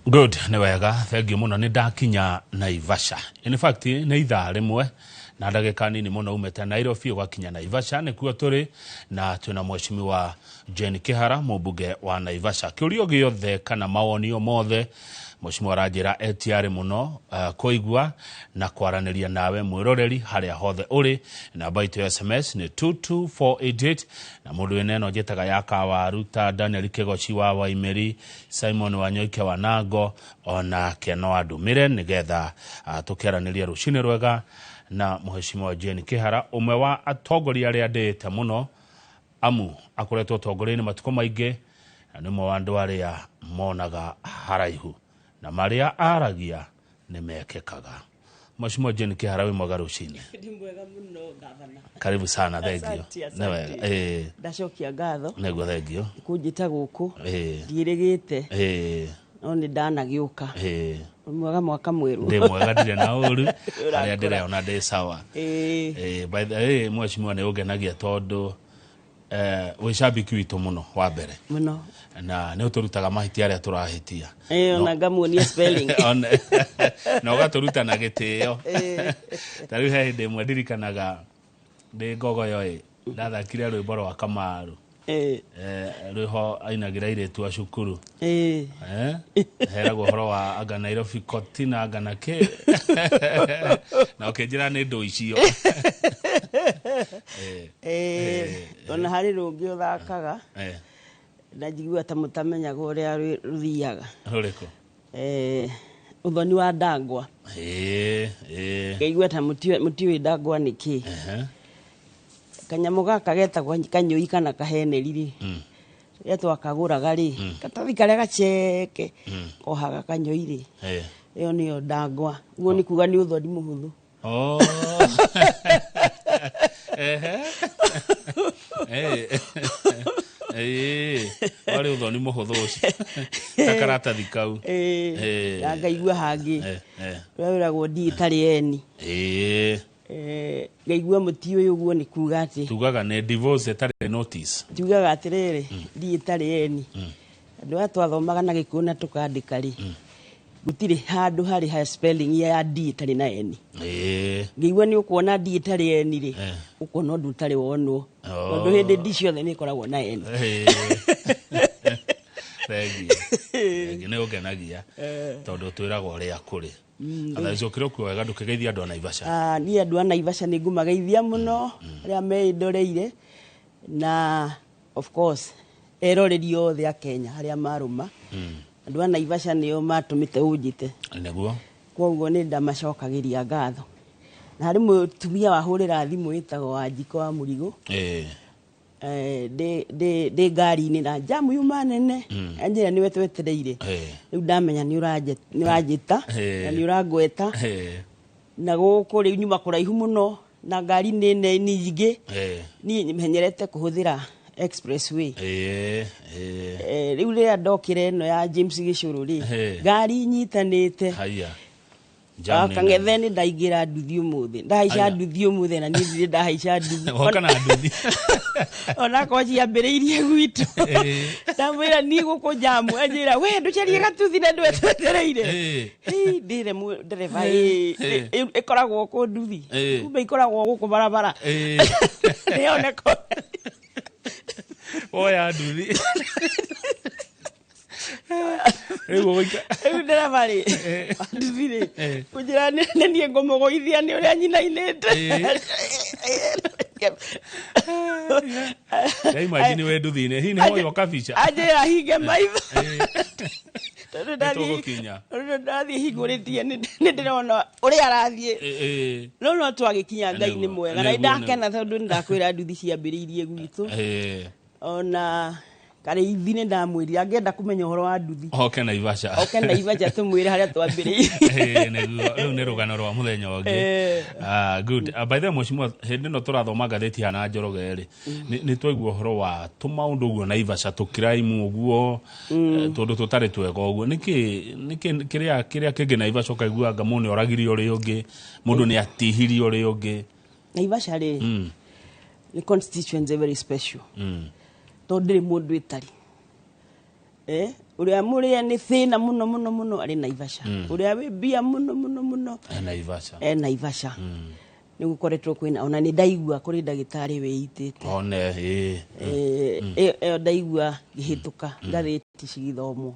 Good, nĩ wega, thengiũ mũno. Nĩ ndakinya Naivasha. In fact, nĩ ithaa rĩmwe na ndagĩka nini mũno umĩte Nairobi ũgakinya Naivasha, nĩkuo tũrĩ na twĩna mheshimiwa Jane Kĩhara, mũmbunge wa Naivasha. Kĩũrio gĩothe kana mawoni o mothe, mheshimiwa aranjĩra etiarĩ mũno kũigua na kwaranĩria nawe mwĩroreri harĩa hothe ũrĩ. Namba itũ ya SMS nĩ 22488, na mũndũ wĩna ĩno njĩtaga ya kawaru ta Daniel Kĩgoci wa Waimĩri, Simon Wanyoike wa Nango, onake no andũmĩre nĩgetha tũkĩaranĩria rũcinĩ rwega na mheshimiwa Jane Kĩhara, ũmwe wa atongoria arĩa ndĩĩte mũno, amu akoretwo ũtongoria-inĩ matukũ maingĩ na nĩ ũmwe wa andũ arĩa monaga haraihu na marĩa aragia nĩ mekĩkaga. Mheshimiwa Jane Kĩhara, wĩ mwega rũcinĩ? Ndĩ mwega mũno, gavana. Karibu sana, thank you. Asante, Nĩ wega. asante. Ndacokia ngatho Nĩguo, thank you. Kũnjĩta gũkũ. Ndiĩrĩgĩte no nĩ ndanagĩũka. Mwega, mwaka mwerũ. Ndĩ mwega, ndirĩ na ũru harĩa. Ũrakũra. Ndĩreona ndĩ sawa. By the way, mheshimiwa, nĩ ũngenagia tondũ wĩ shabiki witũ mũno wa mbere Mũno. Na nĩ ũtũrutaga mahĩtia arĩa tũrahĩtia. Ona ngamuonia spelling. Na ũgatũruta na gĩtĩo. Ta rĩu he hĩndĩ ĩmwe ndirikanaga ndĩ ngogoyo ĩ ndathakire rwĩmbo rwa Kamaru, rwĩho ainagĩra airĩtu a cukuru. Heragwo ũhoro wa anga Nairobi kotina anga na kĩ, na ũkĩnjĩra nĩ ndũ icio. Ona harĩ rũngĩ ũthakaga na njiguaga ta mũtamenyaga ũrĩa rũthiaga. Rũrĩkũ? Ũthoni wa ndangwa. Ĩĩ, ĩĩ. Ngaigua ta mũtiũĩ ndangwa nĩ kĩ. Kanyamũ gaka getagwo kanyũi kana kaheneri rĩ, rĩrĩa twakagũraga rĩ, katathi karĩa gaceke kohaga kanyũi rĩ, ĩyo nĩyo ndangwa. Ũguo nĩ kuga nĩ ũthoni mũhũthũ. Oh. Ehe. Warĩ ũthoni mũhũthũ ũcio. Ta karatathi kau. Na ngaigua hangĩ ũrĩa wĩragwo ndi ĩtarĩ eni. Ngaigua mũtiũĩ ũguo nĩ kuga atĩ Tugaga nĩ divorce ĩtarĩ notice. Tugaga atĩrĩrĩ, ndi ĩtarĩ eni. Andũ aya twathomaga na Gĩkũyũ na tũkandĩka rĩ, gũtirĩ handũ harĩ ha spelling ya D ĩtarĩ na N. Ngĩigua nĩ ũkuona D ĩtarĩ N rĩ, ũkuona ũndũ ũtarĩ wonwo. Tondũ hĩndĩ D ciothe nĩ ikoragwo na N. Thengiũ. Thengiũ, nĩ ũngenagia tondũ twĩragwo ũrĩa kũrĩ. Atha ũkĩrĩ ũkuo wega, ndũkĩgeithia andũ a Naivasha. Ah, niĩ andũ a Naivasha nĩ ngũmageithia mũno arĩa meĩndoreire, na of course eroreri othe a Kenya arĩa marũma. Andũ a Naivasha nĩo matũmĩte ũnjĩte. Koguo nĩ ndamacokagĩria ngatho. Na harĩ mũtumia wahũrĩra thimũ wĩtagwo Wanjikũ wa Mũrigũ. Ndĩ ngari-inĩ na njamu yuma nene, anjĩra nĩwe twetereire. Rĩu ndamenya nĩ ũranjĩta na nĩ ũrangweta na gũkũ rĩu nyuma kũraihu mũno na ngari nĩ nyingĩ. Niĩ menyerete kũhũthĩra expressway. Rĩu rĩrĩa ndokĩra ĩno ya James Gĩcũrũ rĩ, ngari inyitanĩte. Haya. Jam nĩ Kang'ethe nĩ ndaingĩra nduthi ũmũthĩ, ndahaica nduthi ũmũthĩ, na niĩ ndirĩ ndahaica nduthi. Woka na nduthi. Onakorwo ciambĩrĩirie gwitũ. Ndamwĩra niĩ gũkũ njamu, anjĩra we ndũcarie gatuthi na ndwe twetereire. Hĩ, ndĩre ndereba ĩkoragwo kũ nduthi? Kumbe ikoragwo gũkũ barabara. Nĩoneka. Woya nduthi. Rĩu ũgũika. Rĩu ndereba rĩ, nduthi rĩ, kũnjĩra nĩ niĩ ngũmũgũithia nĩ ũrĩa nyinainĩte. Ya imagine we nduthi-inĩ. Hihi nĩ woywo kabica? Anjĩra hinge maitho tondũ Nĩtũgũkinya. Tondũ ndathiĩ hingũrĩtie nĩ ndĩrona ũrĩa arathiĩ. No no twagĩkinya, Ngai nĩ mwega na nĩndakena tondũ nĩndakwĩra nduthi ciambĩrĩirie gwitũ. Ona Karĩithi nĩ ndamwĩrire angĩenda kũmenya ũhoro wa nduthi Oke Naivasha. Oke Naivasha tũmwĩre harĩa twambĩrĩirie. Nĩguo rĩu nĩ rũgano rwa mũthenya ũngĩ. Ah, good. Ah, by the way, mheshimiwa, hĩndĩ ĩno tũrathoma ngathĩti hana Njoroge rĩ, nĩ twaigua ũhoro wa tũmaũndũ ũguo Naivasha, tũkiraimu ũguo, tũndũ tũtarĩ twega ũguo. Nĩkĩ kĩrĩa kĩngĩ Naivasha ũkaigua anga mũndũ nĩ oragire ũrĩa ũngĩ, mũndũ nĩ atihirie ũrĩa ũngĩ? Naivasha rĩ, nĩ constituency very special tondũ ndĩrĩ mũndũ ĩtarĩ. Ũrĩa mũrĩa nĩ thĩna mũno mũno mũno arĩ Naivasha. Ũrĩa wĩ mbia mũno mũno mũno e Naivasha. E Naivasha. Nĩ gũkoretwo kwĩna, ona nĩ ndaigua kũrĩ ndagĩtarĩ wĩitĩte. One ĩ. Ĩyo ndaigua ngĩhĩtũka ngathĩti cigĩthomwo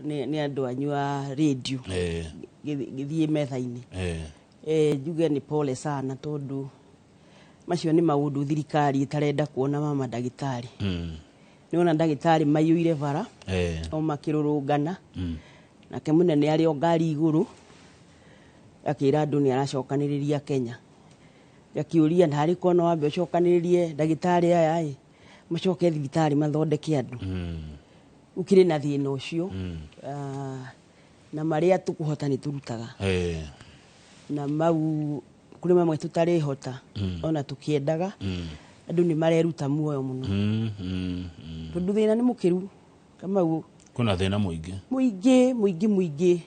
nĩ andũ anyu a rĩndiũ, ngĩthiĩ metha-inĩ. Njuge nĩ pole sana, tondũ macio nĩ maũndũ thirikari ĩtarenda kuona ma mandagĩtarĩ. Nĩwona ndagĩtarĩ maiyũire bara o makĩrũrũngana, nake mũnene arĩ o ngari igũrũ akĩra andũ nĩ aracokanĩrĩria Kenya. Ngakĩũria, narĩ korwo no wambe ũcokanĩrĩrie ndagĩtarĩ aya ĩ, macoke thibitarĩ mathondeke andũ. Gũkĩrĩ na thĩna ũcio. Na marĩa tũkũhota nĩ tũrutaga, na mau kũrĩ mamwe tũtarĩhota ona tũkĩendaga. Andũ nĩ mareruta muoyo mũno, tondũ thĩna nĩ mũkĩru, Kamau. Kwĩna thĩna mũingĩ. Mũingĩ, mũingĩ, mũingĩ.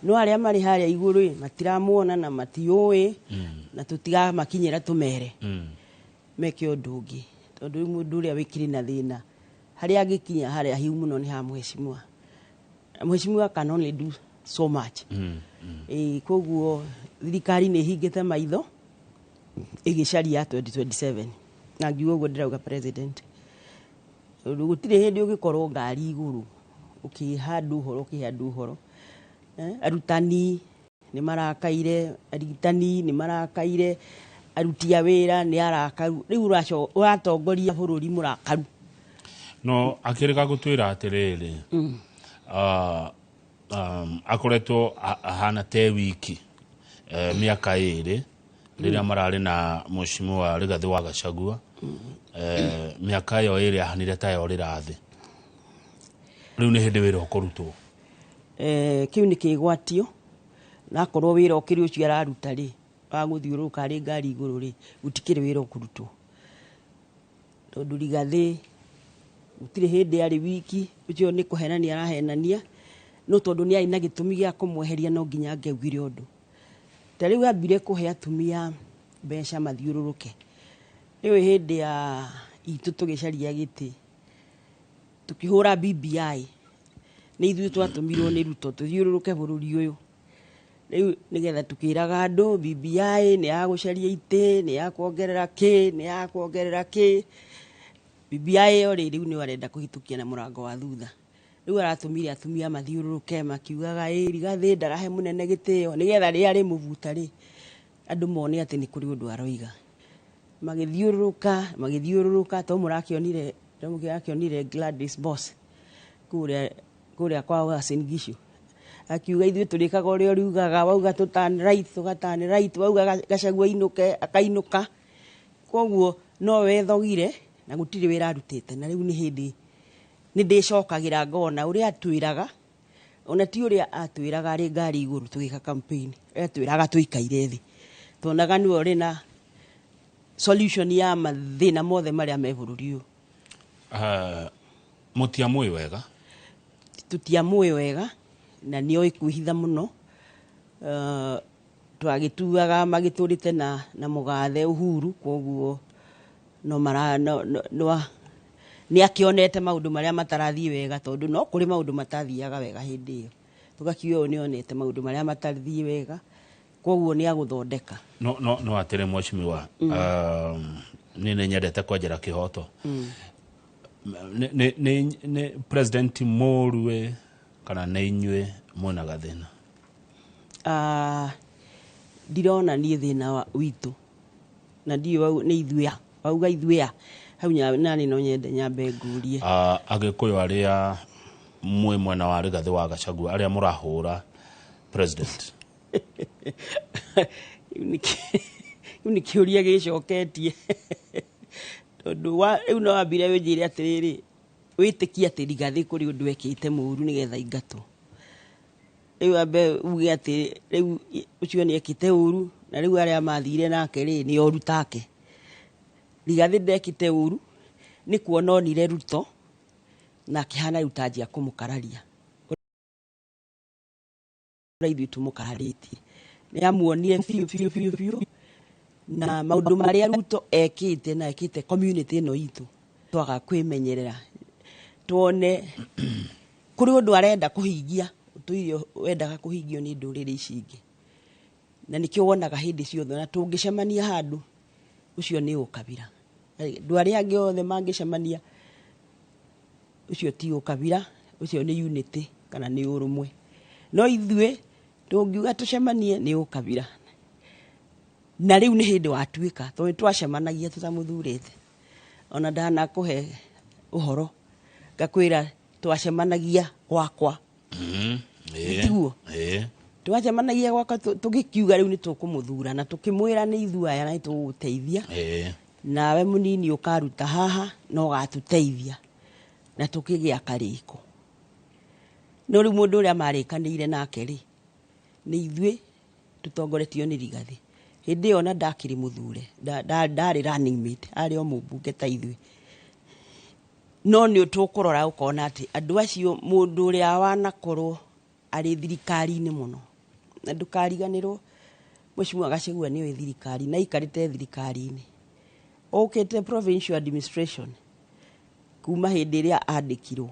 No arĩa marĩ harĩa igũrũ ĩ, matiramuona na matiũĩ, na tũtigamakinyĩra tũmere meke ũndũ ũngĩ, tondũ rĩu mũndũ ũrĩa wĩkĩrĩ na thĩna harĩa angĩkinya harĩa hiu mũno nĩ ha mheshimiwa. Mheshimiwa can only do so much. Ĩĩ, koguo thirikari nĩ ĩhingĩte maitho ĩgĩcaria 2027, na ngiuga ũguo ndĩrauga president, tondũ gũtirĩ hĩndĩ ũngĩkorwo ngari igũrũ ũkĩhe andũ ũhoro, ũkĩhe andũ ũhoro. Arutani nĩ marakaire, arigitani nĩ marakaire, aruti a wĩra nĩ arakaru. Rĩu ũratongoria bũrũri mũrakaru. No akĩrĩga gũtwĩra atĩrĩrĩ, akoretwo ahana te wiki mĩaka 2 rĩrĩa mararĩ na mheshimiwa Rigathĩ wa Gachagua. Mĩaka ĩyo 2 ahanire ta yorĩra thĩ. Rĩu nĩ hĩndĩ wĩra ũkũrutwo. Kĩu nĩ kĩgwatio, na akorwo wĩra ũkĩrĩ ũcio araruta rĩ, wa gũthiũrũrũka arĩ ngari igũrũ rĩ, gũtikĩrĩ wĩra ũkũrutwo, tondũ Rigathĩ gũtirĩ hĩndĩ arĩ wiki. Ũcio nĩ kũhenania arahenania, no tondũ nĩ arĩ na gĩtũmi gĩa kũmweheria, no nginya angĩaugire ũndũ ta rĩu. Ambire kũhe atumia mbeca mathiũrũrũke. Rĩu hĩndĩ ya itũ tũgĩcaria gĩtĩ, tũkĩhũra BBI, nĩ ithuĩ twatũmirwo nĩ Ruto tũthiũrũrũke bũrũri ũyũ rĩu, nĩgetha tũkĩraga andũ BBI nĩ ya gũcaria itĩ, nĩ ya kuongerera kĩ, nĩ ya kuongerera kĩ. BBI ĩyo rĩ, rĩu nĩ arenda kũhĩtũkia na mũrango wa thutha. Rĩu aratũmire atumia mathiũrũrũke makiugaga ĩ Rigathĩ ndarahe mũnene gĩtĩo, nĩgetha rĩrĩa rĩmũbuta rĩ, andũ mone atĩ nĩ kũrĩ ũndũ aroiga. Magĩthiũrũrũka, magĩthiũrũrũka, to mũrakĩonire, to mũrakĩonire Gladys Boss kũrĩa kwa Uasin Gishu akiuga ithuĩ tũrĩkaga ũrĩa ũriugaga, wauga tũ turn right tũga turn right, wauga Gachagua ainũke akainũka. Koguo no wethogire na gũtirĩ wĩra arutĩte. Na rĩu nĩ hĩndĩ nĩ ndĩcokagĩra ngona ũrĩa atwĩraga, ona ti ũrĩa atwĩraga arĩ ngari igũrũ tũgĩka campaign, atwĩraga tũikaire thĩ, tuonaga nĩwe ũrĩ na solution ya mathĩna mothe marĩa me bũrũri ũyũ. Mũtiamũĩ wega. Tũtiamũĩ wega na nĩoĩ kwĩhitha mũno. Twagĩtuaga magĩtũrĩte na mũgathe Uhuru, koguo no mara no, no, no, nĩ akĩonete maũndũ marĩa matarathiĩ wega, tondũ no kũrĩ maũndũ matathiaga wega hĩndĩ ĩyo. Tũgakiuga ũyũ nĩ onete maũndũ marĩa matathiĩ wega, koguo nĩ agũthondeka. No atĩrĩ mheshimiwa, niĩ nĩ nyendete kwenjera kĩhoto. Nĩ president mũru ĩ, kana nĩ inyuĩ mwĩna gathĩna? Ndirona niĩ thĩna wa witũ, na ndiũĩ nĩ ithuĩ a wauga ithuĩ a hau nani no nyende nyambe ngũrie. Agĩkũyũ arĩa mwĩ mwena wa Rigathĩ wa Gachagua, arĩa mũrahũra president. Kĩu nĩ kĩũria gĩcoketie, tondũ rĩu no wambire wĩnjĩre atĩrĩrĩ, wĩtĩkie atĩ Rigathĩ kũrĩ ũndũ ekĩte mũru nĩgetha aingatwo. Rĩu wambe uge atĩ rĩu ũcio nĩ ekĩte ũru, na rĩu arĩa mathire nake rĩ, nĩ oru take. Rigathĩ ndekĩte ũru, nĩ kuona onire Ruto na akĩhana rĩu ta anjia kũmũkararia ũrĩa ithuĩ tũmũkararĩtie. Nĩ amuonire biũ biũ biũ biũ, na maũndũ marĩa Ruto ekĩte na ekĩte community ĩno itũ, twaga kwĩmenyerera tuone. Kũrĩ ũndũ arenda kũhingia ũtũire wendaga kũhingio nĩ ndũrĩrĩ ici ingĩ, na nĩkĩo wonaga hĩndĩ ciothe na tũngĩcemania handũ ũcio nĩ ũkabira. Andũ arĩa angĩ othe mangĩcemania ũcio ti ũkabira, ũcio nĩ unity kana nĩ ũrũmwe. No ithuĩ tũngiuga tũcemanie nĩ ũkabira. Na rĩu nĩ hĩndĩ watuĩka tondũ twacemanagia tũtamũthurĩte. Ona ndanakũhe ũhoro ngakwĩra twacemanagia gwakwa. Tiguo? Twacemanagia gwakwa tũgĩkiuga rĩu nĩ tũkũmũthura na tũkĩmwĩra nĩ ithuĩ aya na nĩ tũgũgũteithia. Nawe mũnini ũkaruta haha na ũgatũteithia na tũkĩgĩa karĩko. No rĩu mũndũ ũrĩa marĩkanĩire nake rĩ, nĩ ithuĩ tũtongoretio nĩ Rigathĩ. Hĩndĩ ĩyo ona ndakĩrĩ mũthure, ndarĩ running mate, arĩ o mũmbunge ta ithuĩ. No nĩ tũkũrora ũkona atĩ andũ acio mũndũ ũrĩa wanakorwo arĩ thirikari-inĩ mũno, na ndũkariganĩrwo Mheshimiwa Gachagua nĩoĩ thirikari na aikarĩte thirikari-inĩ. Okĩte provincial administration kuma hĩndĩ ĩrĩa andĩkirwo,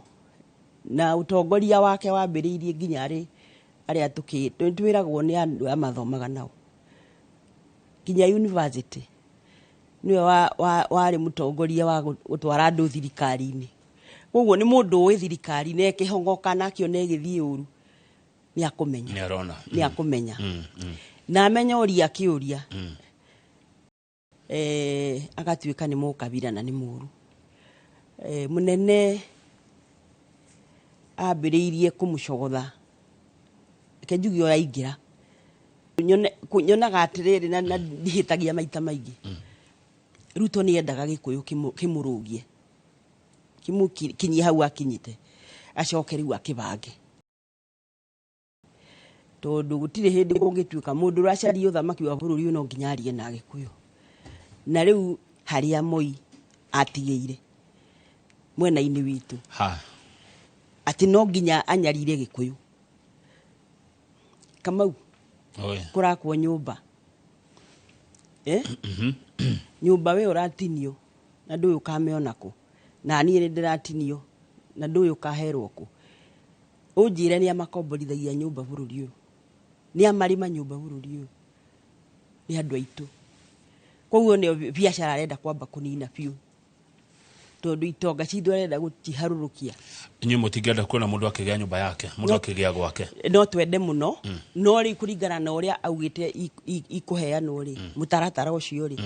na ũtongoria wake wambĩrĩirie nginya arĩ arĩa twĩragwo nĩ andũ arĩa mathomaga nao nginya university nĩwe warĩ mũtongoria wa gũtwara andũ thirikari-inĩ. Koguo nĩ mũndũ ũĩ thirikari na ĩkĩhong'oka na akĩona ĩgĩthiĩ ũru nĩ akũmenya. Nĩ arona. Nĩ akũmenya. Na amenya ũria akĩũria. Agatuĩka nĩ mũkabira na nĩ mũru. Mũnene ambĩrĩirie kũmũcogotha. Reke njuge o aingĩra. Nyonaga atĩrĩrĩ na ndihĩtagia maita maingĩ. Ruto nĩ endaga Gĩkũyũ kĩmũrũgie. Kĩmũkinyie hau akinyĩte. Acoke rĩu akĩbange. Tondũ gũtirĩ hĩndĩ kũngĩtuĩka mũndũ ũracaria ũthamaki wa bũrũri ũyũ no nginya arie na Gĩkũyũ. Na rĩu harĩa Moi atigĩire mwena-inĩ witũ. Atĩ no nginya anyarire Gĩkũyũ. Kamau, kũrakwo nyũmba. Nyũmba we ũratinio na ndũĩ ũkamĩona kũ. Na niĩ nĩ ndĩratinio na ndũĩ ũkaherwo kũ. Ũnjĩre nĩa makomborithagia nyũmba bũrũri ũyũ. Nĩa marĩma nyũmba bũrũri ũyũ. Nĩ andũ aitũ. Koguo nĩyo biacara arenda kwamba kũnina biũ. Tondũ itonga citũ arenda gũciharũrũkia. Inyuĩ mũtingĩenda kuona mũndũ akĩgĩa nyũmba yake, mũndũ akĩgĩa gwake. No twende mũno, no rĩu kũringana na ũrĩa augĩte ikũheanwo rĩ, mũtaratara ũcio rĩ,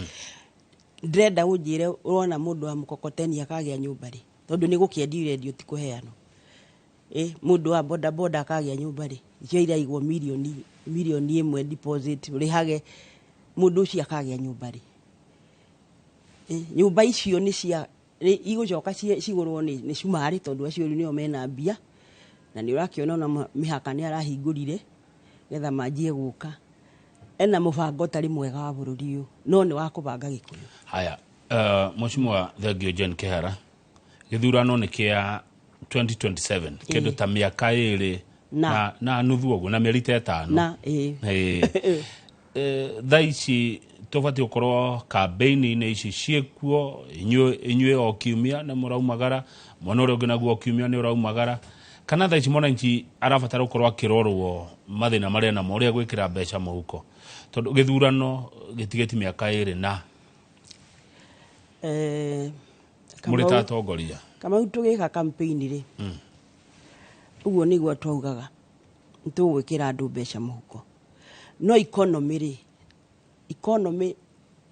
ndĩrenda ũnjĩre ũrona mũndũ wa mkokoteni akagĩa nyũmba rĩ, tondũ nĩ gũkĩendio irendio ti kũheanwo. Mũndũ wa boda boda akagĩa nyũmba rĩ, icio iraigwo milioni 1 deposit ũrĩhage, mũndũ ũcio akagĩa nyũmba rĩ. Nyũmba icio nĩ cia igũcoka cigũrwo nĩ cumarĩ tondũ acio rĩu nĩo mena mbia, na nĩ ũrakĩona ona mĩhaka nĩ arahingũrire nĩgetha manjie gũka. Ena mũbango ũtarĩ mwega wa bũrũri ũyũ, no nĩ wa kũbanga Gĩkũyũ. Haya, Mheshimiwa Thengio Jane Kihara, gĩthurano nĩ kĩa 2027, kĩndũ ta mĩaka ĩrĩ na nuthu ũguo, na mĩeri ta ĩtano. Na, Thaa ici tũbatiĩ gũkorwo campaign-inĩ ici ciĩkuo, inyuĩ o kiumia nĩ mũraumagara, mwena ũrĩa ũngĩ naguo o kiumia nĩ ũraumagara. Kana thaa ici mwananchi arabatara gũkorwo akĩrorwo mathĩna marĩa namo, ũrĩa gwĩkĩra mbeca mũhuko, tondũ gĩthurano gĩtigĩti mĩaka ĩrĩ na mũrĩ ta atongoria. Kamau tũgĩka campaign rĩ, ũguo nĩguo twaugaga nĩ tũgwĩkĩra andũ mbeca mũhuko. No economy rĩ, economy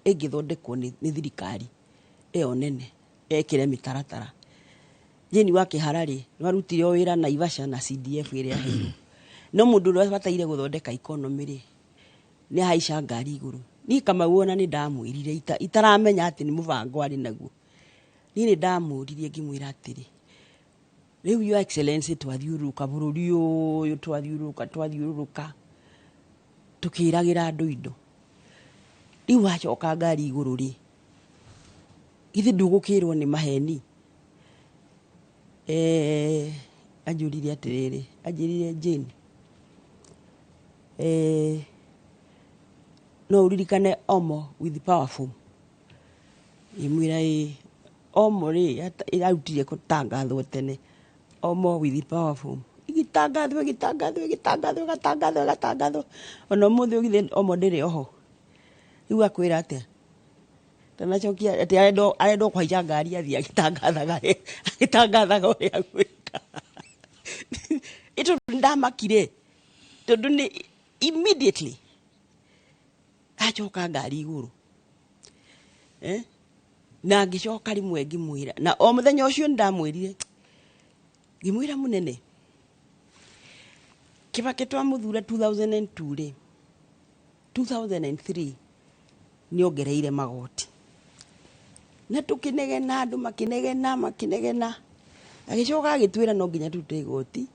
ĩngĩthondekwo nĩ thirikari ĩyo nene ekĩre mĩtaratara. Jane wa Kĩhara rĩ, nĩwarutire wĩra Naivasha na CDF ĩrĩa aheirwo. No mũndũ ũrĩa wabataire gũthondeka economy rĩ, nĩ ahaica ngari igũrũ. Niĩ Kamau ona nĩ ndamwĩrire itaramenya atĩ nĩ mũbango arĩ naguo. Niĩ nĩ ndamũririe ngĩmwĩra atĩrĩ, rĩu Your Excellency twathiũrũrũka bũrũri ũyũ, twathiũrũrũka, twathiũrũrũka, tũkĩragĩra andũ indo. Rĩu wacoka ngari igũrũ rĩ, githĩ ndũgũkĩrwo nĩ maheni? Anjũririe atĩrĩrĩ, anjĩrire Jane, no ũririkane Omo with powerful. Ngĩmwĩra ĩĩ, Omo rĩ, ĩrarutire gũtangathwo tene. Omo with powerful igitangathwo, igitangathwo, igitangathwo, igatangathwo, igatangathwo, ona ũmũthĩ ũgithĩ Omo ndĩrĩ oho. Rĩu akwĩra atĩa? Ndanacokia atĩ arenda o kũhaica ngari athiĩ agĩtangathaga, agĩtangathaga ũrĩa gwĩka. Ĩ tondũ nĩndamakire, tondũ nĩ immediately acoka ngari igũrũ, eh? Na ngĩcoka rĩmwe ngĩmwĩra, na o mũthenya ũcio nĩndamwĩrire, ngĩmwĩra, mũnene Kibaki twamũthura 2002 rĩ, 2003 nĩongereire magoti na tũkĩnegena, andũ makĩnegena, makĩnegena, agĩcoka agĩtwĩra no nginya tũrute igoti,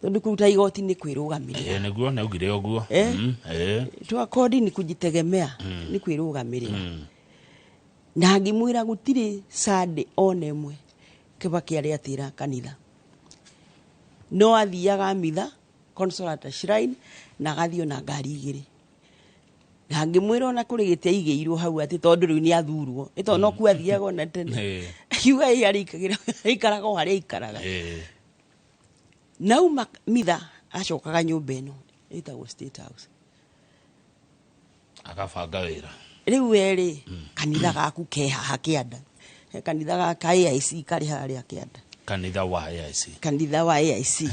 tondũ kũruta igoti nĩ kwĩrũgamĩrĩra. Ĩĩ, nĩguo nĩaugire ũguo. Eh? Ĩĩ. Toa kodi ni kujitegemea, nĩ kwĩrũgamĩrĩra. Na ngĩmwĩra gũtirĩ Sunday ona ĩmwe Kibaki arĩ atĩra kanitha, no athiaga mitha Consolata Shrine na agathiĩ ona ngari igĩrĩ. Na ngĩmwĩra ona kũrĩ gĩtĩ aigĩirwo hau atĩ tondũ rĩu nĩ athurwo, ĩ tondũ no kuo athiaga ona tene. Akiuga ĩ arĩikagĩra, aikaraga o harĩa aikaraga. Nauma mitha acokaga nyũmba ĩno ĩtagwo State House. Agabanga wĩra. Rĩu werĩ kanitha gaku ke haha kĩanda, he kanitha ga ka AIC karĩ harĩa kĩanda. Kanitha wa AIC? Kanitha wa AIC.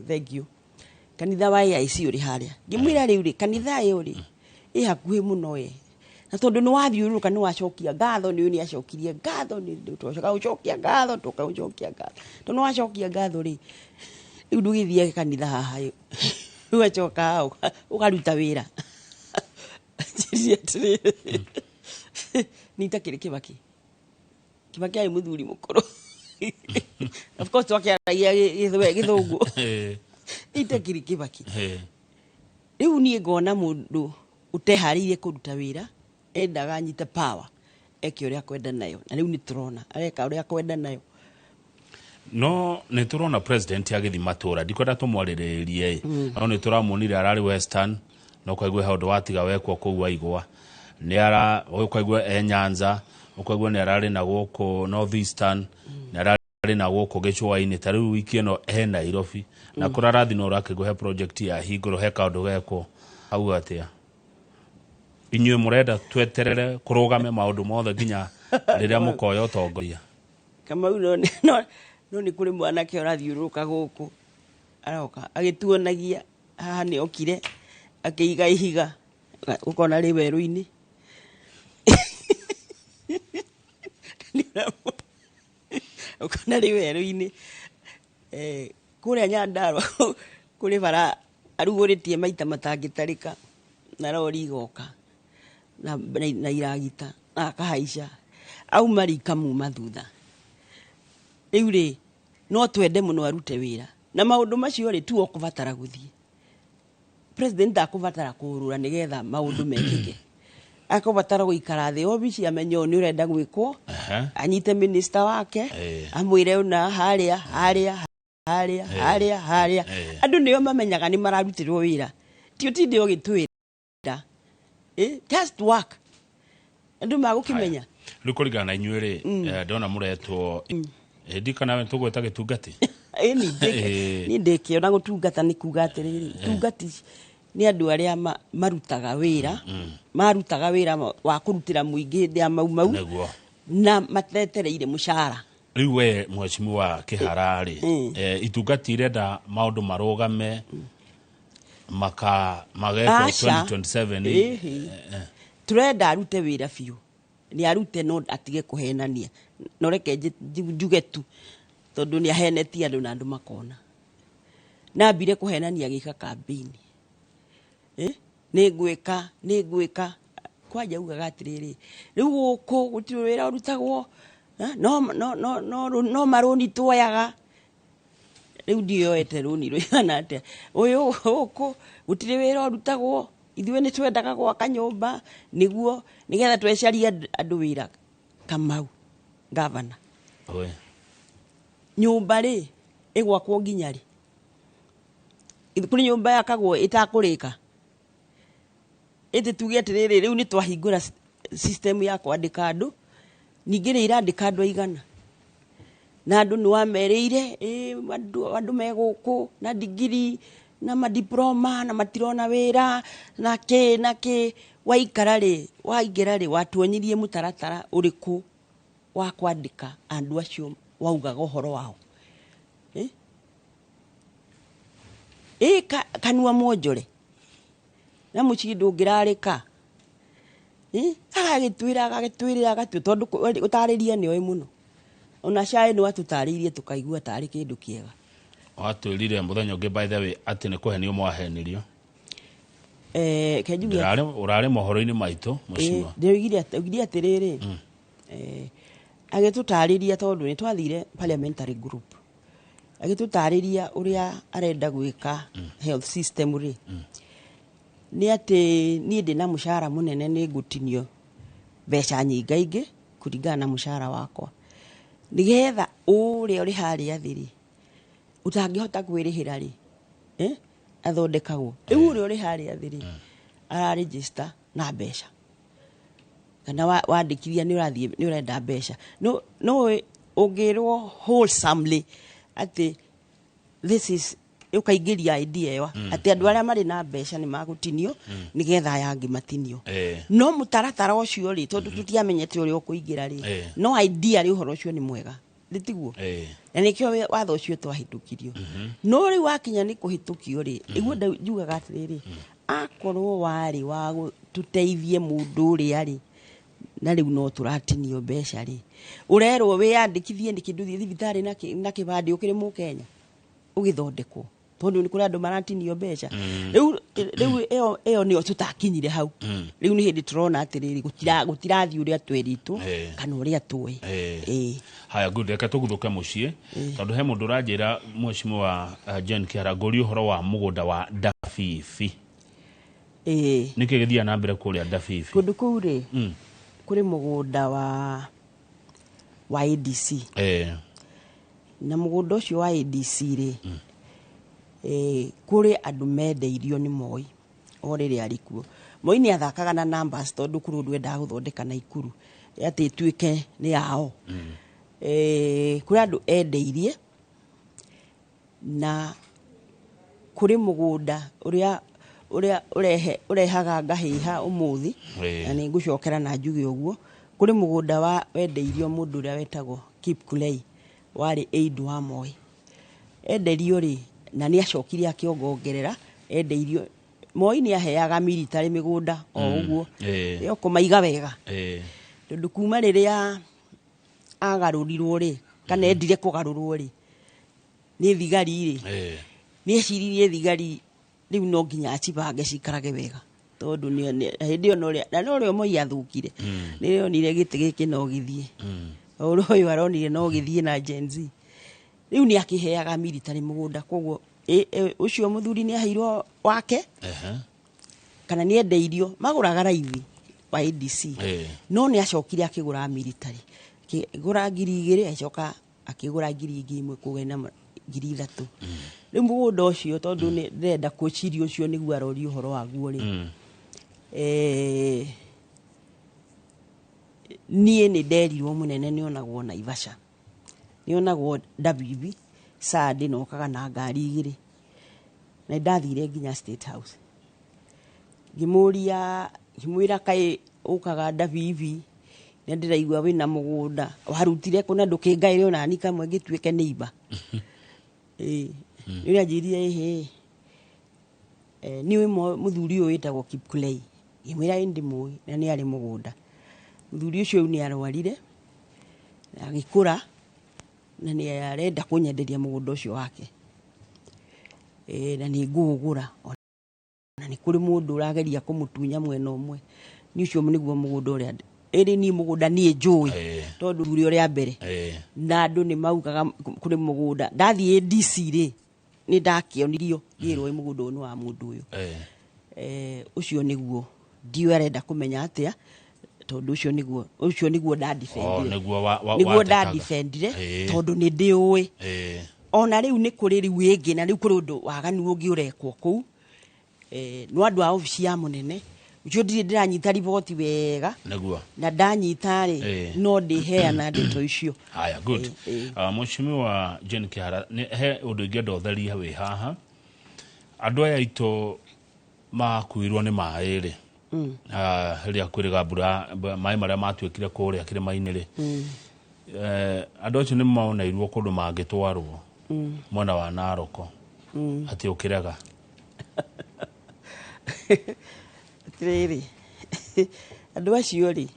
Thank you. Kanitha wa AIC ũrĩ harĩa. Ngĩmwĩra rĩu rĩ, kanitha ĩyo rĩ ĩ hakuhĩ mũno ĩ, na tondũ nĩ wathiũrũrũka, nĩ wacokia ngatho, nĩ nĩ acokirie ngatho, nĩ twacoka gũcokia ngatho, tũkagũcokia ngatho, tondũ nĩ wacokia ngatho rĩ, rĩu ndũgĩthiage kanitha haha ĩ, ũgacoka haha ũkaruta wĩra. Anjĩrire atĩrĩrĩ, nĩ itakĩrĩ Kibaki. Kibaki arĩ mũthuri mũkũrũ, of course twakĩaragia gĩthũngũ. Itakĩrĩ Kibaki. Rĩu niĩ ngona mũndũ ũteharĩirie kũruta wĩra, endaga anyite power eke ũrĩa akwenda nayo, na rĩu nĩ tũrona areka ũrĩa akwenda nayo. No nä tå rona president agĩthi matũra, ndikwenda tũmwarĩrĩrie ĩ, no nä tå ramuonire ararĩ Western, no kwaigua he ũndũ watiga wekwo kũu waigwa nĩ ara ũkaigua e Nyanza, ũkaigua nĩ ararĩ na gũkũ North Eastern, nĩ ararĩ na gũkũ gĩcũa-inĩ, ta rĩu wiki ĩno e Nairobi na kũrĩa arathi no ũrakĩigua he project ya hingũrwo, he kaũndũ gekwo hau. Atĩa inyuĩ mũrenda tweterere kũrũgame maũndũ mothe nginya rĩrĩa mũkoya ũtongoria? Kamau, no nĩ kũrĩ mwanake ũrathiũrũrũka gũkũ, aroka agĩtuonagia haha nĩ okire akĩiga ihiga, ũkona rĩ werũ-inĩ. Ũkona rĩ werũ-inĩ. Kũrĩa Nyandarua kũrĩ bara arugũrĩtie maita matangĩtarĩka, na rori igoka na iragita na akahaica auma rikamuma thutha. Rĩu rĩ, no twende mũno arute wĩra, na maũndũ macio rĩ, tuo kũbatara gũthiĩ president ndakũbatara kũũrũra nĩgetha maũndũ mekĩke, akũbatara gũikara thĩ obici amenye ũũ nĩ ũrenda gwĩkwo. Anyite minister wake, amwĩre ũna harĩa harĩa harĩa harĩa harĩa. Andũ nĩo mamenyaga nĩ mararutĩrwo wĩra, ti ũtinde ũgĩtwĩra. Just work, andũ magũkĩmenya. Rĩu kũringana na inyuĩ rĩ, ndona mũretwo ndikana tũgwĩta gĩtungati. Ĩni niĩ ndĩkĩona gũtungata nĩ kuga atĩrĩrĩ, tungati nĩ andũ arĩa marutaga wĩra, marutaga wĩra wa kũrutĩra mũingĩ hĩndĩ ya mau mau na matetereire mũcara. Rĩu we mheshimiwa Kĩhara rĩ, itungati irenda maũndũ marũgame maka magekwo Aca. 2027? Ĩhĩ. Tũrenda arute wĩra biũ, nĩ arute no atige kũhenania. No reke njuge tu, tondũ nĩ ahenetie andũ na andũ makona nambire kũhenania agĩka kambĩini. Eh? Nĩ ngwĩka, nĩ ngwĩka, kwanja ugaga atĩrĩrĩ, rĩu gũkũ gũtirĩ wĩra ũrutagwo. Eh, no marũni tuoyaga, rĩu ndiyoete rũni rũigana atĩa, ũyũ gũkũ gũtirĩ wĩra ũrutagwo, ithuĩ nĩ twendaga gwaka nyũmba nĩguo nĩgetha twecarie andũ wĩra. Kamau gavana, nyũmba rĩ ĩgwakwo nginya rĩ? Kũrĩ nyũmba yakagwo ĩtakũrĩka? Ĩtĩ tuge atĩrĩrĩ, rĩu nĩ twahingũra system ya kwandĩka andũ, ningĩ nĩ irandĩka andũ aigana? Na andũ nĩ wamerĩire andũ me gũkũ na digiri na madiploma na matirona wĩra na kĩ na kĩ. Waikara rĩ, waingĩra rĩ, watuonirie mũtaratara ũrĩkũ wa kwandĩka andũ acio waugaga ũhoro wao? Kanua mwonjore na mũciĩ ndũngĩrarĩka. Agagĩtwĩra agagĩtwĩrĩra agatwĩ tondũ gũtarĩria nĩ oĩ mũno. Ona cai nĩ watũtarĩirie tũkaigua tarĩ kĩndũ kĩega. Watwĩrire mũthenya ũngĩ, by the way, atĩ nĩ kũhenio mwahenirio. Kenjuge. Ũrarĩ mohoro-inĩ maitũ, mheshimiwa. Ndĩroigire atĩrĩrĩ, agĩtũtarĩria tondũ nĩ twathire parliamentary group, agĩtũtarĩria ũrĩa arenda gwĩka health system rĩ, nĩ atĩ niĩ ndĩna mũcara mũnene nĩ ngũtinio mbeca nyingaingĩ kũringana na mũcara wakwa, nĩgetha ũrĩa ũrĩ harĩa thĩ rĩ ũtangĩhota kwĩrĩhĩra rĩ, athondekagwo. Rĩu ũrĩa ũrĩ harĩa thĩ rĩ araregister na mbeca kana wandĩkithia nĩ ũrathiĩ nĩ ũrenda mbeca. No ũngĩrwo wholesomely atĩ this is ũkaingĩria idea ĩyo atĩ andũ arĩa marĩ na mbeca nĩ magũtinio nĩgetha aya angĩ matinio. No mũtaratara ũcio rĩ, tondũ tũtiamenyete ũrĩa ũkũingĩra rĩ, no idea rĩ ũhoro ũcio nĩ mwega, nĩtiguo? Na nĩkĩo watho ũcio twahĩtũkirio. No rĩu wakinya nĩ kũhĩtũkio rĩ, iguo njugaga atĩrĩrĩ, akorwo warĩ wa tũteithie mũndũ ũrĩa rĩ, na rĩu no tũratinio mbeca rĩ, ũrerwo wĩyandĩkithie nĩ kĩndũ thiĩ thibitarĩ na kĩbandĩ ũkĩrĩ mũkenya ũgĩthondekwo, tondũ nĩ kũrĩ andũ maratinio mbeca. Rĩu ĩyo nĩyo tũtakinyire hau. Rĩu nĩ hĩndĩ tũrona atĩrĩrĩ, gũtirathiĩ ũrĩa twĩrĩtwo kana ũrĩa tũĩ. Haya, good, reke tũguthũke mũciĩ tondũ he mũndũ ũranjĩra, mheshimiwa Jane Kĩhara, ngũrie ũhoro wa mũgũnda wa Ndabibi. Nĩkĩ gĩthiaga na mbere kũrĩa Ndabibi? Kũndũ kũu rĩ, kũrĩ mũgũnda wa ADC. Na mũgũnda ũcio wa ADC rĩ, kũrĩ andũ mendeirio nĩ Moi o rĩrĩa arĩ kuo. Moi nĩ athakaga na numbers tondũ kũrĩ ũndũ endaga gũthondeka Naikuru atĩ ĩtuĩke nĩ yao. Kũrĩ andũ endeirie na kũrĩ mũgũnda ũrĩa ũrehaga ngahĩha ũmũthĩ, na nĩ ngũcokera na njuge ũguo. Kũrĩ mũgũnda wa wendeirio mũndũ ũrĩa wetagwo Kip Kulei, warĩ aide wa Moi. Enderio rĩ, na nĩ acokire akĩongongerera, endeirio Moi nĩ aheaga military mĩgũnda o ũguo, yo kũmaiga wega. Tondũ kuma rĩrĩa agarũrirwo rĩ, kana endire kũgarũrwo rĩ, nĩ thigari rĩ, nĩ eciririe thigari rĩu no nginya acibange cikarage wega, tondũ hĩndĩ ĩyo na norĩo Moi athũkire, nĩ onire gĩtĩ gĩkĩ no gĩthiĩ, ũrĩa ũyũ aronire no gĩthiĩ na Gen Z. Rĩu nĩ akĩheaga military mũgũnda, koguo ũcio mũthuri nĩ aheirwo wake kana nĩ endeirio, magũraga raithi wa ADC, no nĩ acokire akĩgũra military, akĩgũra 2,000, agĩcoka akĩgũra 1,000 kũgĩa na 3,000. Rĩu mũgũnda ũcio tondũ nĩ ndĩrenda kũciria ũcio nĩguo aroria ũhoro waguo rĩ, niĩ nĩ nderirwo mũnene nĩ onagwo Naivasha, nĩ onagwo Ndabibi Sunday, na okaga na ngari igĩrĩ, na ndathire nginya State House ngĩmũria, ngĩmwĩra kaĩ ũkaga Ndabibi na ndĩraigua wĩna mũgũnda warutire kũ na ndũkĩngaĩre ona ni kamwe ngĩtuĩke neighbor. Nĩ ũrĩa anjĩrire, ĩhĩ, nĩ ũĩ mũthuri ũyũ wĩtagwo Kip Kulei? Ngĩmwĩra ĩ ndĩmũĩ na nĩ arĩ mũgũnda. Mũthuri ũcio rĩu nĩ arwarire agĩkũra na nĩ arenda kũnyenderia mũgũnda ũcio wake, na nĩ ngũũgũra, na nĩ kũrĩ mũndũ ũrageria kũmũtunya mwena ũmwe. Nĩ ũcio nĩguo mũgũnda ũrĩa ĩrĩ niĩ mũgũnda niĩ njũĩ, tondũ ũrĩa ũrĩa mbere na andũ nĩ maugaga kũrĩ mũgũnda. Ndathiĩ ADC rĩ, nĩ ndakĩonirio ngĩrwo mũgũnda ũyũ nĩ wa mũndũ ũyũ. Ũcio nĩguo ndiũĩ arenda kũmenya atĩa, tondũ ũcio nĩguo ndadefendire. Nĩguo ndadefendire tondũ nĩ ndĩũĩ. Ona rĩu nĩ kũrĩ rĩu ĩngĩ, na rĩu kũrĩ ũndũ waganu ũngĩ ũrekwo kũu. No andũ a obici ya mũnene Ũcio ndirĩ ndĩranyita riboti wega. Nĩguo. Na ndanyita rĩ, no ndĩheana ndeto icio. Haya, good. Mheshimiwa Jane Kihara, he ũndũ ingĩenda ũtherie wĩ haha. Andũ aya aitũ makuirwo nĩ maĩ rĩ, rĩrĩa kwĩrĩga mbura, maĩ marĩa matuĩkire kũrĩa kĩrĩma-inĩ rĩ, andũ acio nĩ moneirwo kũndũ mangĩtwarwo mwena wa Naroko, atĩ ũkĩrega? Atĩrĩrĩ, andũ acio rĩ,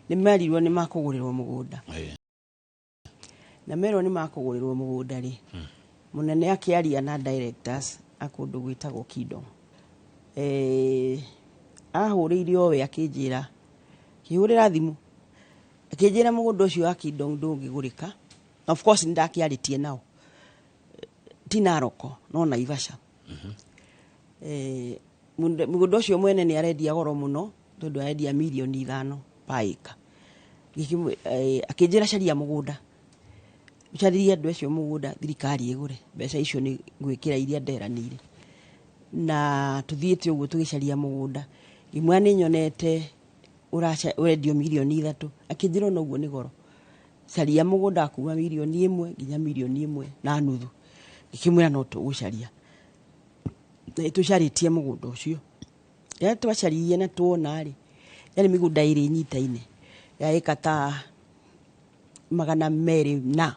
nĩ merirwo nĩ makũgũrĩrwo mũgũnda. Na merwo nĩ makũgũrĩrwo mũgũnda rĩ, mũnene akĩaria na directors a kũndũ gwĩtagwo Kingdom. Ahũrĩire o we akĩnjĩra, akĩhũrĩra thimũ akĩnjĩra mũgũnda ũcio wa Kingdom ndũngĩgũrĩka. Of course nĩ ndakĩarĩtie nao, ti Naroko no Naivasha. Mũgũnda ũcio mwene nĩ arendia goro mũno, tondũ arendia mirioni 5 per acre. Akĩnjĩra caria mũgũnda, ũcarĩrie andũ acio mũgũnda, thirikari ĩgũre, mbeca icio nĩ ngwĩkĩra iria nderanĩire. Na tũthiĩte ũguo tũgĩcaria mũgũnda, ngĩmwĩra nĩ nyonete ũrendio mirioni 3. Akĩnjĩra ona ũguo nĩ goro, caria mũgũnda wa kuma mirioni 1 nginya mirioni 1.5. Ngĩkĩmwĩra no tũgũcaria. Na nĩtũcarĩtie mũgũnda ũcio. Rĩrĩa twacaririe na tuona rĩ, yarĩ mĩgũnda ĩrĩ ĩnyitaine ya ĩka ta 200, na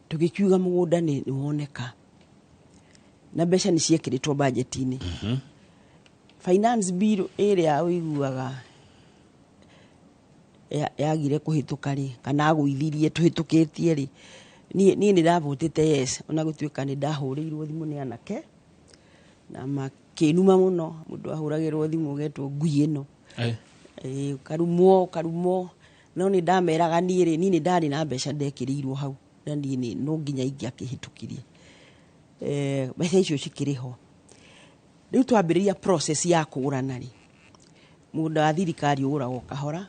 tũgĩkiuga mũgũnda nĩ woneka na mbeca nĩ ciekĩrĩtwo bajeti-inĩ. Finance bill ĩrĩa ũiguaga yagire kũhĩtũka rĩ, kana agũithirie tũhĩtũkĩtie rĩ, niĩ nĩ ndavotĩte yes, ona gũtuĩka nĩ ndahũrĩirwo thimũ nĩ anake na makĩnuma mũno. Mũndũ ahũragĩrwo thimũ ũgetwo ngui ĩno. Ũkarumwo, ũkarumwo. No nĩ ndameraga niĩ rĩ, niĩ nĩ ndarĩ na mbeca ndekĩrĩirwo hau, na niĩ nĩ no nginya ingĩakĩhĩtũkirie. Mbeca icio cikĩrĩ ho. Rĩu twambĩrĩria process ya kũgũrana rĩ, mũgũnda wa thirikari ũgũragwo kahora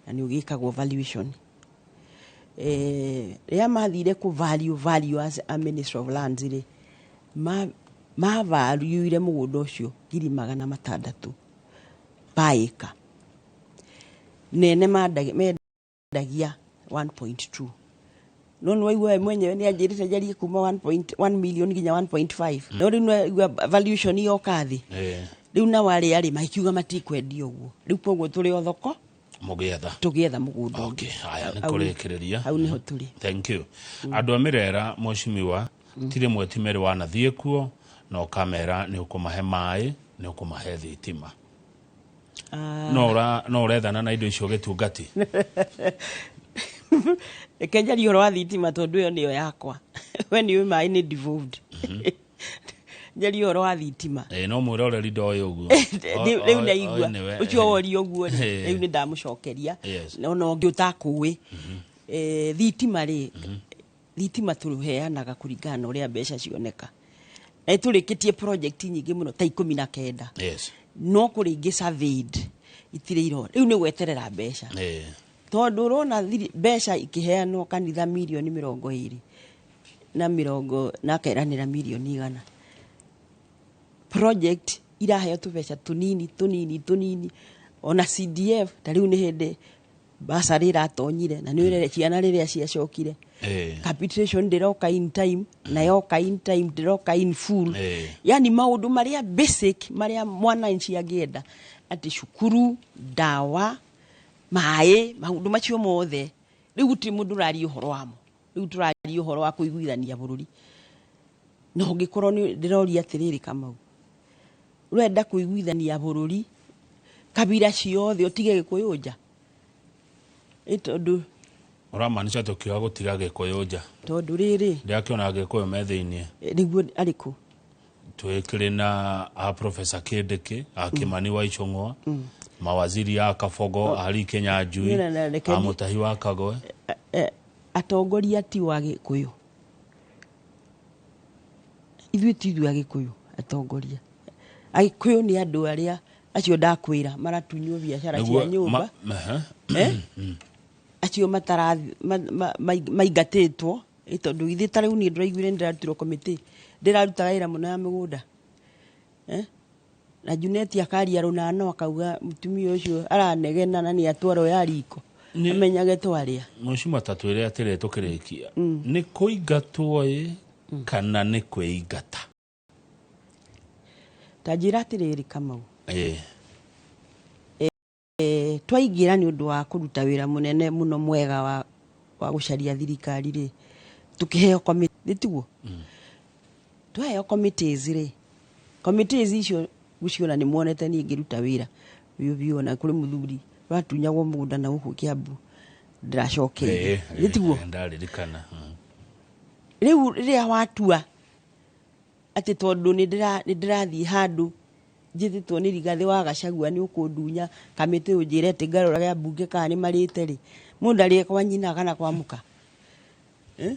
na nĩ ũgĩkagwo valuation. Rĩrĩa mathire kũ value value as a Minister of Lands rĩ, ma valuire mũgũnda ũcio 600,000 per acre. Nene mendagia 1.2, no nĩ waigua we mwenyewe nĩ anjĩrĩte njarie kuma 1.1 million nginya 1.5, no rĩu nĩwaigua valuation yoka thĩ. Rĩu nao arĩa rĩ makiuga matikwendia ũguo. Rĩu koguo tũrĩ o thoko mũgĩetha, tũgĩetha mũgũnda ũngĩ. Okay, haya, nĩ kũrĩkĩrĩria. Hau nĩho tũrĩ. Thank you. Andũ a Mĩrera, mheshimiwa, ti rĩmwe ti merĩ wanathiĩ kuo na ũkamera nĩ ũkũmahe maĩ, nĩ ũkũmahe thitima. No ũrethana na indo icio gĩtungati? Reke njarie ũhoro wa thitima, tondũ ĩyo nĩyo yakwa. We nĩ ũĩ maĩ nĩ devolved. Njarie ũhoro wa thitima. No mwĩroreri ndoĩ ũguo. Rĩu nĩaigua. Oĩ nĩwe. Ũcio woria ũguo rĩ, rĩu nĩ ndamũcokeria. No ũngĩ ũtakũĩ. Thitima rĩ, thitima tũheanaga kũringana na ũrĩa mbeca cioneka. Na nĩtũrĩkĩtie project nyingĩ mũno ta 19. No kũrĩ ingĩ surveyed itirĩ iro. Rĩu nĩ gweterera mbeca. Tondũ ũrona mbeca ikĩheanwo kanitha mirioni 20 na mĩrongo na akeranĩra mirioni 100. Project iraheo tũbeca tũnini tũnini tũnini. Ona CDF ta rĩu nĩ hĩndĩ basarĩ iratonyire, na nĩ ũrere ciana rĩrĩa ciacokire. Capitation ndĩroka in time, na yoka in time ndĩroka in full. Yani maũndũ marĩa basic marĩa mwananchi angĩenda, atĩ cukuru, ndawa, maĩ, maũndũ macio mothe rĩu gũtirĩ mũndũ ũraria ũhoro wamo. Rĩu tũraria ũhoro wa kũiguithania bũrũri, na ũngĩkorwo nĩ ndĩroria atĩrĩrĩ, Kamau, ũrenda kũiguithania bũrũri kabira ciothe ũtige Gĩkũyũ nja? Ĩ tondũ Ũramaanisha tũkiuga gũtiga Gĩkũyũ nja? Tondũ rĩrĩ, Ndĩrakĩona Gĩkũyũ me thĩiniĩ. Nĩguo arĩkũ? Twĩkĩrĩ na a Professor Kindiki, a Kimani wa Ichung'wa, mawaziri a Kabogo, a Lee Kinyanjui, Reke a Mutahi wa Kagwe. Atongoria ti wa Gĩkũyũ, ithuĩ ti ithuĩ Agĩkũyũ. Atongoria Agĩkũyũ nĩ andũ arĩa acio ndakwĩra maratunywo biacara cia nyũmba. Aha. Eh? Acio maingatĩtwo. Ĩ tondũ githĩ ta rĩu niĩ ndĩraiguire nĩ ndĩrarutirwo committee, ndĩrarutaga wĩra mũno ya mĩgũnda, eh? Na Junet akaria rũnano akauga mũtumia ũcio aranegena na nĩ atwarwo ya riko. Amenyage twarĩa. Mheshimiwa, ta twĩre atĩrĩ tũkĩrĩkia, nĩ kũingatwo ĩ kana nĩ kwĩingata? Ta njĩra atĩrĩrĩ, Kamau. Twaingĩra nĩ ũndũ wa kũruta wĩra mũnene mũno mwega wa gũcaria thirikari rĩ, tũkĩheo committee, nĩ tiguo? Twaheo committees rĩ, committees icio guciona nĩ muonete niĩ ngĩruta wĩra biũ biũ, ona kũrĩ mũthuri watunyagwo mũgũnda na gũkũ Kiambu ndĩracokeire, nĩ tiguo? Ndaririkana. Rĩu rĩrĩa watua atĩ tondũ nĩ ndĩrathiĩ handũ njĩtĩtwo nĩ Rigathĩ wa Gachagua nĩ ũkũndunya kamĩtĩ, ũnjĩre atĩ ngarorage ambunge kana nĩ marĩte rĩ, mũndũ arĩe kwa nyina kana kwa mũka? Eh?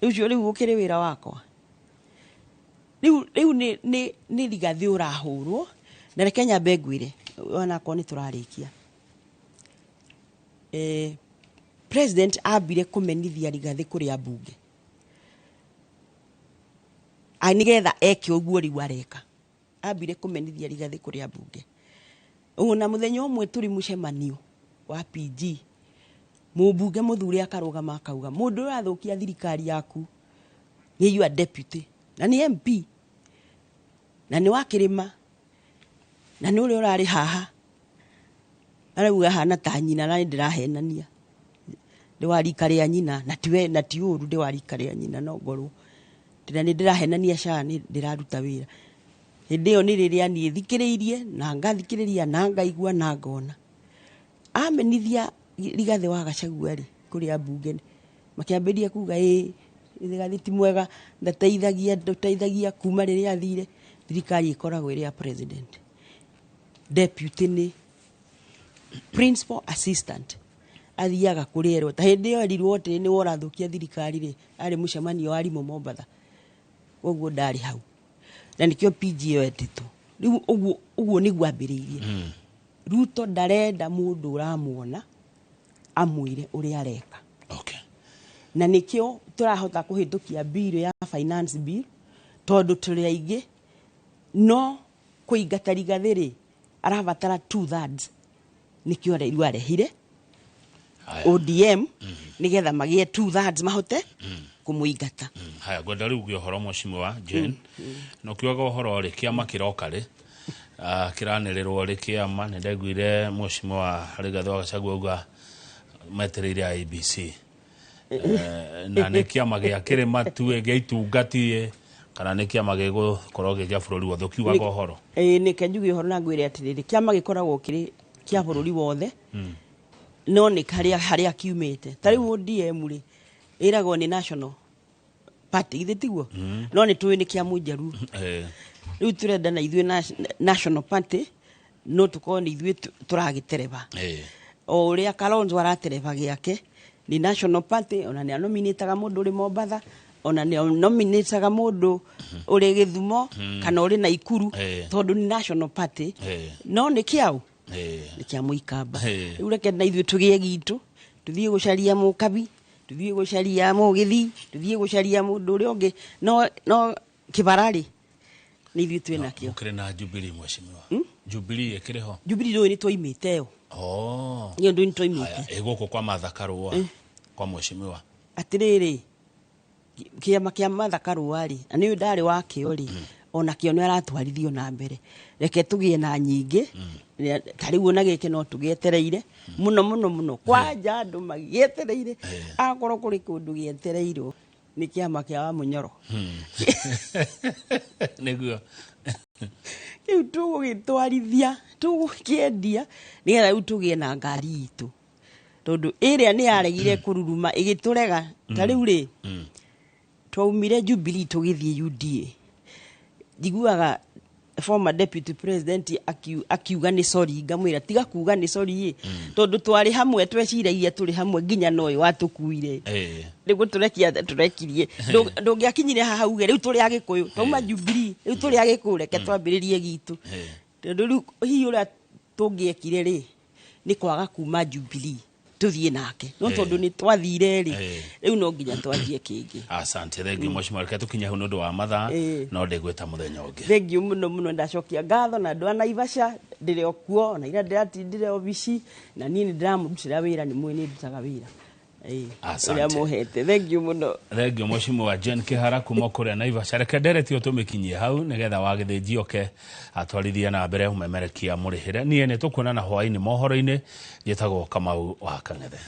Ũcio rĩu ũkĩrĩ wĩra wakwa rĩu nĩ Rigathĩ ũrahũrwo. Na reke nyambe ngwĩre, onakorwo nĩ tũrarĩkia, president ambire kũmenithia Rigathĩ kũrĩ ambunge nĩgetha eke ũguo rĩu areka. Ambire kũmenithia Rigathĩ kũrĩ ambunge. Ona mũthenya ũmwe tũrĩ mũcemanio wa PG, mũmbunge mũthure akarũgama akauga mũndũ ũyũ ũrathũkia thirikari yaku nĩ your deputy, na nĩ MP, na nĩ wa kĩrĩma, na nĩ ũrĩa ũrarĩ haha arauga hana ta nyina, na nĩ ndĩrahenania, ndĩ wa rika rĩa nyina, na tiwe na ti ũru, ndĩ wa rika rĩa nyina, no ngorwo ndĩra nĩ ndĩrahenania, ca nĩ ndĩraruta wĩra. Hĩndĩ ĩyo nĩ rĩrĩa niĩ thikĩrĩirie na ngathikĩrĩria na ngaigua na ngona amenithia Rigathĩ wa Gachagua rĩ kũrĩ ambunge, makĩambĩrĩria kuga ĩ Rigathĩ ti mwega, ndateithagia, ndũteithagia kuma rĩrĩa athire. Thirikari ĩkoragwo ĩrĩ ya president, deputy nĩ principal assistant, athiaga kũrĩ erwo. Ta hĩndĩ ĩyo erirwo atĩ nĩwe ũrathũkia thirikari rĩ, arĩ mũcemanio wa arimũ Mombatha, koguo ndarĩ hau, na nĩkĩo PG ĩyo etĩtwo. Rĩu ũguo ũguo nĩguo ambĩrĩirie. Ruto ndarenda mũndũ ũramuona amwĩre ũrĩa areka. Na nĩkĩo tũrahota kũhĩtũkia bill ya finance bill, tondũ tũrĩ aingĩ. No kũingata Rigathĩ rĩ, arabatara 2/3, nĩkĩo rĩu arehire ODM nĩgetha magĩe 2/3 mahote kũmũingata. Haya, ngwenda rĩu ũgĩe ũhoro, Mheshimiwa Jane, na ũkiugaga ũhoro rĩ, kĩama kĩroka rĩ, kĩranĩrĩrwo rĩ kĩama, nĩ ndaiguire Mheshimiwa Rigathĩ wa Gachagua auga metereire IEBC. Na nĩ kĩama gĩa kĩrĩma tu, gĩa itungati, kana nĩ kĩama gĩgũkorwo gĩ kĩa bũrũri wothe, ũkiugaga ũhoro? Ĩĩ, nĩke njuge ũhoro na ngwĩre atĩrĩrĩ, kĩama gĩkoragwo kĩrĩ kĩa bũrũri wothe, no nĩ harĩa kiumĩte. Ta rĩu ODM rĩ, ĩragwo nĩ national party, githĩ tiguo? No nĩ tũĩ nĩ kĩa mũnjaruo. Rĩu tũrenda na ithuĩ national party, no tũkorwo nĩ ithuĩ tũragĩtereba o ũrĩa Kalonzo aratereba gĩake nĩ national party. Ona nĩ anominĩtaga mũndũ ũrĩ Mombatha, ona nĩ anominĩtaga mũndũ ũrĩ Gĩthumo kana ũrĩ Naikuru, tondũ nĩ national party. No nĩ kĩaũ? Nĩ kĩa mũikamba. Rĩu reke na ithuĩ tũgĩe gitũ, tũthiĩ gũcaria mũkabi, tũthiĩ gũcaria mũgĩthi, tũthiĩ gũcaria mũndũ ũrĩa ũngĩ, no kĩbara rĩ, nĩ ithuĩ twĩ nakĩo. Mũkĩrĩ na Jubilee, Mheshimiwa? Jubilee ĩkĩrĩ ho? Jubilee ndũĩ nĩ twaimĩte ĩyo. Nĩ ũndũ nĩ twaimĩte. Haya, ĩ gũkũ kwa Martha Karũa, kwa Mheshimiwa? Atĩrĩrĩ, kĩama kĩa Martha Karũa rĩ, na nĩ ndarĩ wakĩo rĩ, ona kĩo nĩ aratwarithio na mbere. Reke tũgĩe na nyingĩ. Ta rĩu ona gĩkĩ no tũgĩetereire mũno mũno mũno, kwanja andũ magĩetereire. Akorwo kũrĩ kũndũ gĩetereirwo nĩ kĩama kĩa Wamunyoro. Nĩguo. Kĩu tũgũgĩtwarithia, tũgũkĩendia nĩgetha rĩu tũgĩe na ngari itũ, tondũ ĩrĩa nĩ yaregire kũruruma, ĩgĩtũrega. Ta rĩu rĩ, twaumire Jubilee tũgĩthiĩ UDA, njiguaga former deputy president akiuga nĩ sorry, ngamwĩra tiga kuga nĩ sorry ĩ, tondũ twarĩ hamwe, tweciragia tũrĩ hamwe nginya no ũyũ watũkuire. Rĩu gũtũrekia tũrekirie. Ndũngĩakinyire haha uge rĩu tũrĩ Agĩkũyũ, twauma Jubilee, rĩu tũrĩ Agĩkũyũ, reke twambĩrĩrie gitũ. Tondũ rĩu hihi ũrĩa tũngĩekire rĩ, nĩ kwaga kuma Jubilee. Tũthiĩ nake, no tondũ nĩ twathire rĩ, rĩu no nginya twanjie kĩngĩ. Asante, thengiũ mheshimiwa. Reke tũkinye hau nĩ ũndũ wa mathaa. No ndĩgwĩta mũthenya ũngĩ. Thengiũ mũno mũno. Ndacokia ngatho na andũ a Naivasha. Ndĩrĩ o kuo, ona ira ndĩratindire obici na niĩ nĩ ndĩramũrutĩra wĩra, nĩ mũĩ nĩ ndutaga wĩra. Asante. Ũrĩa mũhete, thengiũ mũno. Thengiũ mheshimiwa Jane Kihara kuma kũrĩa Naivasha. Reke ndereti ĩyo tũmĩkinyie hau nĩgetha wagĩthĩnji oke atwarithie na mbere ũmemerekia mũrĩhĩre. Niĩ nĩ tũkuonana hwaĩ-inĩ mohoro-inĩ. Njĩtagwo Kamau wa Kang'ethe.